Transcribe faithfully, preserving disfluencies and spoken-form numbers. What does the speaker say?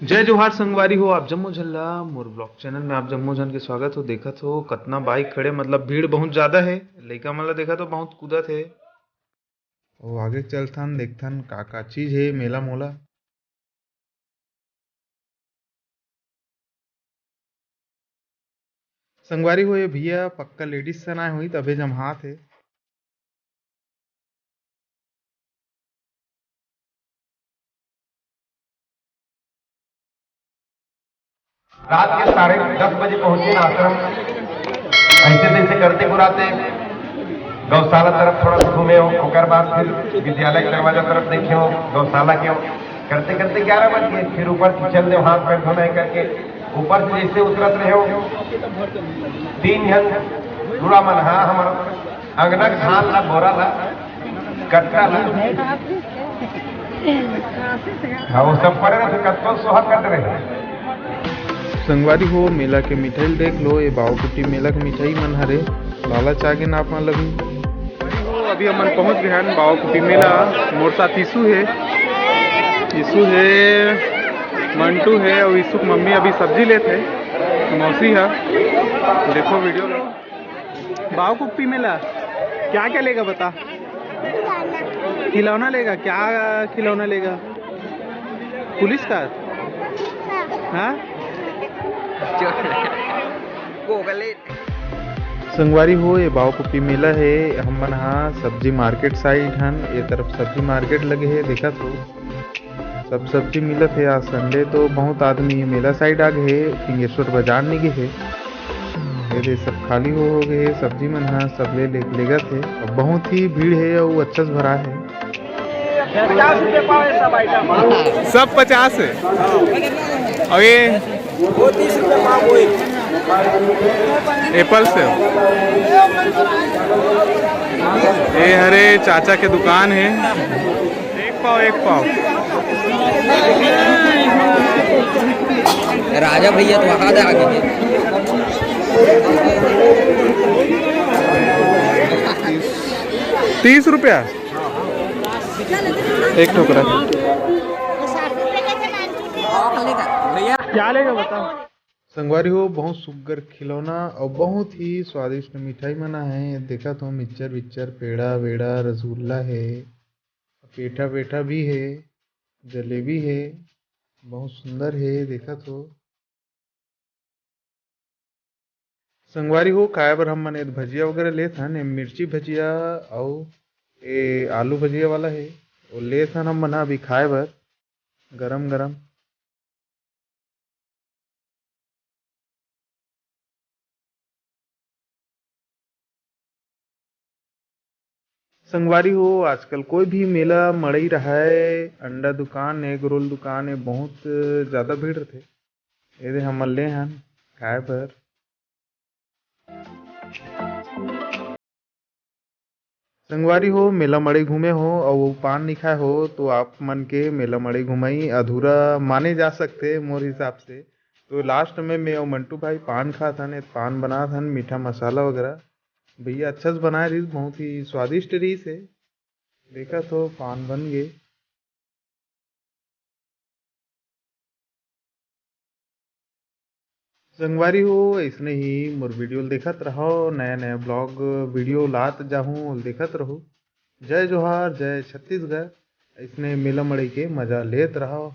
जय जोहार संगवारी हो, आप जम्मो झन ला मोर vlog channel में आप जम्मो झन के स्वागत हो। देखत हो कतना bike खड़े, मतलब भीड़ बहुत ज्यादा हे। लइका मन ला देखत हो बहुत कूदत हे। अउ आगे चलथन, देखथन का का चीज हे मेला मोला। संगवारी हो, ये भैया पक्का ladies सन आए होही, तभे जम्हात हे। रात के साढ़े दस बजे पहुंचे ना आश्रम। ऐसे तैसे करते बुराते गौशाला तरफ थोड़ा सा घूमे हो, ओकर बाद फिर विद्यालय के दरवाजा तरफ देखे हो, गौशाला के हो। करते करते ग्यारह बज गए। फिर ऊपर से चल दे, हाथ पैर धोना है करके ऊपर से जैसे उतरत रहे हो, तीन जन जुड़ा मन, हाँ, हमारा अंगना के धान ला, बोरा ला, कट्टा ला। हाँ, वो सब पड़े रहिथे, कतको सोहा कट रहे। संगवारी हो, मेला के मिठाई ल देख लो, ये बावकुटी मेला के मिठाई मन हरे, लालच आगे ना अपना लगी। अभी हमन पहुंच गए हन बावकुटी मेला। मोर साथ यीशु हे, यीशु हे, मंटू हे अउ यीशु के मम्मी अभी सब्जी लेत हे, मौसी हा। देखो video ला। बावकुप्पी मेला, क्या क्या लेगा बता? खिलौना लेगा? क्या खिलौना लेगा? पुलिस का? हाँ। संगवारी हो, ये बावकुप्पी मेला हे। हमन हा सब्जी मार्केट साइड हन, ये तरफ सब्जी मार्केट लगे हे, देखत हो। सब सब्जी मिलत हे। आज संडे तो बहुत आदमी मेला साइड आ गे हे, फिंगेश्वर बाजार नहीं गे हे। ये दे सब खाली हो, हो गे हे, सब्जी मन ह सब ले, ले, लेगत हे। अब बहुत ही भीड़ हे अउ अच्छा से भरा हे। सब पचास हे। अउ ये एप्पल से। ये हरे चाचा के दुकान हे। एक पाव, एक पाव। राजा भैया तो वहां से आगे। तीस रुपया एक ठोकरा। भैया क्या लेगा बता? संगवारी हो, बहुत सुग्घर खिलौना अउ बहुत ही स्वादिष्ट मिठाई मन हे। देखत हो, मिक्सचर विक्सचर, पेड़ा वेड़ा, रसगुल्ला हे, पेठा वेठा भी हे, जलेबी हे, बहुत सुंदर हे। देखत हो संगवारी हो, खाए बर हमन ए भजिया वगैरह लेत हन। ए मिर्ची भजिया अउ ए आलू भजिया वाला हे, वो लेत हन हमन ह अभी खाए बर गरम गरम। संगवारी हो, आजकल कोई भी मेला, मड़ई रहय, अंडा दुकान, एग रोल दुकान, ए बहुत ज्यादा भीड़ रथे। एदे हमन ले हन खाए बर। संगवारी हो, मेला मड़ई घूमे हो अउ पान नइ खाए हो, तो आप मन के मेला मड़ई घुमई अधूरा माने जा सकथे मोर हिसाब से। तो लास्ट में मैं अउ मंटू भाई पान खात हन, पान बनात हन, मीठा मसाला वगैरह। भैया अच्छा से बनाए रहिस, बहुत ही स्वादिष्ट रहिस हे। देखत हो, पान बन गे। संगवारी हो, अइसने ही मोर video ल देखत रहव, नया नया vlog video लात जाहूं, ओल देखत रहू। जय जोहार, जय छत्तीसगढ़। अइसने मेला मड़ई के मजा लेत रहव।